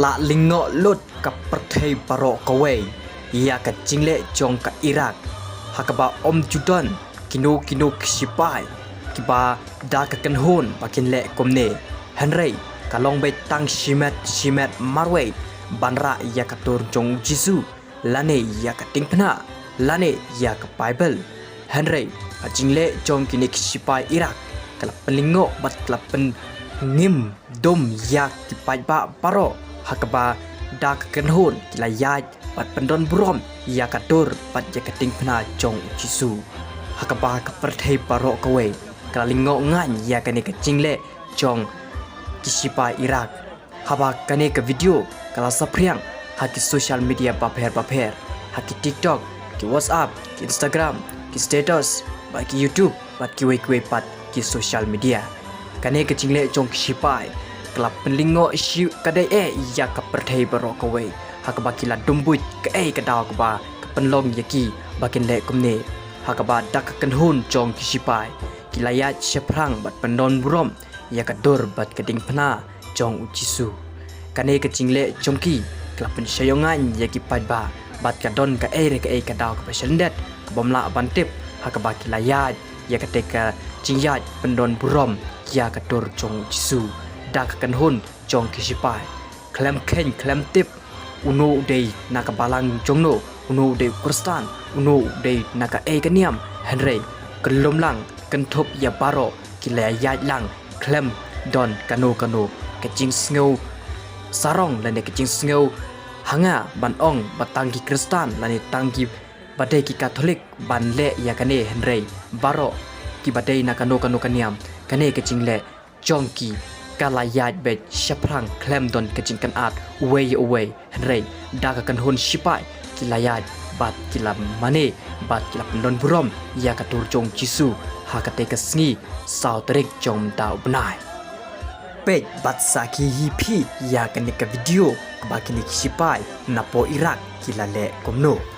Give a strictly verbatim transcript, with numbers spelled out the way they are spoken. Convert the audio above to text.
La lyngngoh lut ka pyrthei baroh kawei ïa ka jingleh jong ka Iraq, ha kaba ym ju don kino kino ki shipai kiba da ka kynhun ba kin leh kumne. Hynrei ka long beit tang shimet shimet marwei ban rah ïa ka dur jong u Jisu, lane ïa ka diengphna, lane ïa ka Baibl. Hynrei ka jingleh jong kine ki shipai Iraq ka la pynlyngngoh bad ka la pynngim dum ïa ki paidbah baroh, ha kaba da ka kynhun ki la ïaid bad pyndon burom ïa ka dur bad ïa ka diengphna jong u Jisu. Ha kaba ka pyrthei baroh kawei ka la lyngngoh ngaiñ ïa kane ka jingleh jong ki shipai Iraq. Haba kane ka video ka la saphriang ha ki social media bapher bapher, ha ki TikTok, ki WhatsApp, ki Instagram, ki status, bad ki YouTube, bad kiwei kiwei pat ki social media. Kane ka jingleh jong ki shipai ka la pynlyngngoh shi kadei eh ïa ka pyrthei baroh kawei, ha kaba ki la dum buit kaei ka daw kaba ka pynlong ïa ki ba kin leh kumne. Ha kaba da ka kynhun jong ki shipai ki la ïaid shaphrang bad pyndon burom ïa ka dur bad ka diengphna jong u Jisu. Kane ka jingleh jong ki ka la pynshai ïoh ngaiñ ïa ki paidbah bad ka don kaei re kaei ka daw kaba shlyndet kaba ym lah ban tip, ha kaba ki la ïaid ïa kata ka jingïaid pyndon burom ïa ka dur jong u Jisu da ka kynhun jong ki shipai. Khlem kheiñ khlem tip uno u dei na ka balang jongno, uno u dei u Khristan, uno u dei na kaei ka niam, hynrei kyllum lang kynthup ïa baroh ki la ïaid lang khlem don kano kano ka jingsngew sarong lane ka jingsngew ha nga ban ong ba tang ki Khristan lane tang ki ba dei ki Katholik ban leh ïa kane, hynrei baroh ki ba dei na kano kano ka niam, kane ka jingleh jong ki ka la ïaid beit shaphrang khlem don ka jingkynad uwei ïa uwei, hynrei da ka kynhun shipai ki la ïaid bad ki la mane bad ki la pyndon burom ïa ka dur jong u Jisu ha katei ka sngi saw tarik jong mynta u bnai. Peit bad sakhi hi phi ïa kane ka video kaba kine ki shipai napoh Iraq ki la leh kumno.